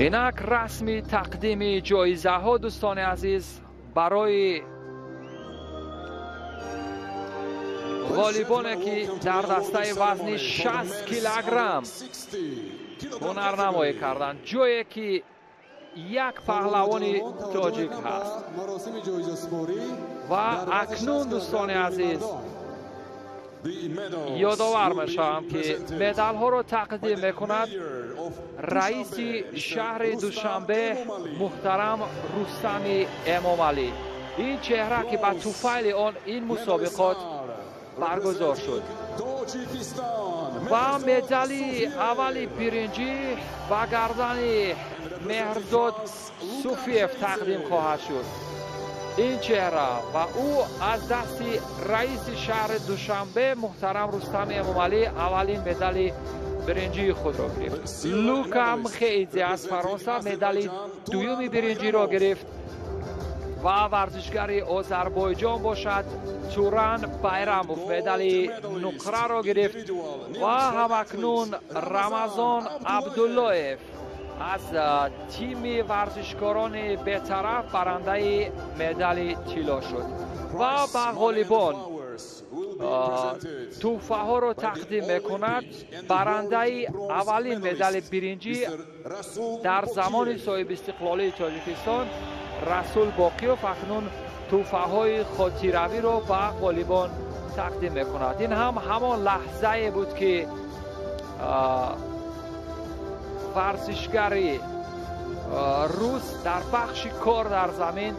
Инак расми тақдими ҷоизаҳо, дӯстони азиз, барои ғолибоне, ки дар дастаи вазни 60 килограмм ҳунарнамоӣ карданд, ҷое ки як паҳлавони тоҷик ҳаст. Ва акнун, дӯстони азиз, ёдовар мешавам, ки медалҳоро тақдим мекунад раиси шаҳри Душанбе муҳтарам Рустами Эмомалӣ. Ин чеҳра, ки ба туфайли он ин мусобиқот баргузор шуд. Ва медали аввали биринҷӣ ба гардани Меҳрзод Суфиев тақдим хоҳад шуд. Ин чеҳра ва ӯ аз дасти раиси шаҳри Душанбе муҳтарам Рустами Эмомалӣ аввалин медали биринҷии худро гирифт. Лука Мхеидзе аз Фаронса медали дуюми биринҷиро гирифт ва варзишгари Озарбойҷон бошад, Туран Байрамов медали нуқраро гирифт ва ҳамакнун Рамазон Абдуллоев аз тими варзишкорони бетараф барандаи медали тилло шуд. Ва ба ғолибон тӯҳфаҳоро тақдим мекунад барандаи аввалин медали биринҷӣ дар замони соҳибистиқлолии Тоҷикистон Расул Боқиёв акнун тӯҳфаҳои хотиравиро ба ғолибон тақдим мекунад. Ин ҳам ҳамон лаҳзае буд, ки варзишгари рус дар бахши кор дар замин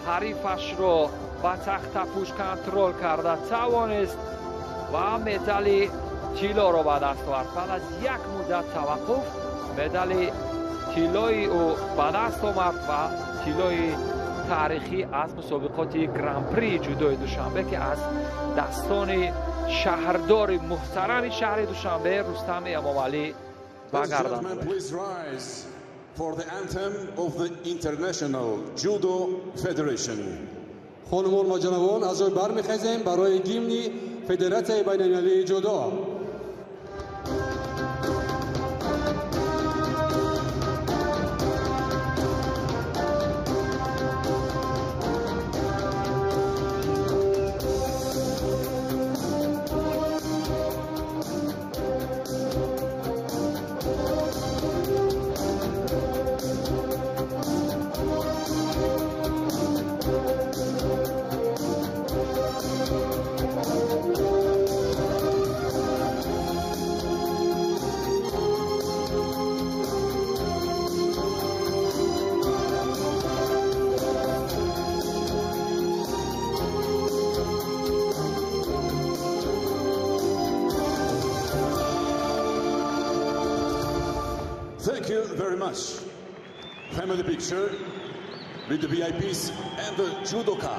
ҳарифашро ба тахтапӯш контрол карда тавонист ва медали тиллоро ба даст овард. Баъд аз як муддат таваққуф медали тиллои ӯ ба даст омад ва тиллои таърихӣ аз мусобиқоти Гран-при ҷудои Душанбе, ки аз дастони шаҳрдори муҳтарами шаҳри Душанбе Рустами Эмомалӣ ба гардан. For the anthem of the International Judo Federation. Хонумон ва ҷанобон, аз ҷой бармехезем барои гимни Федератсияи байналмилалии ҷудо. Thank you very much. Family picture with the VIPs and the judoka.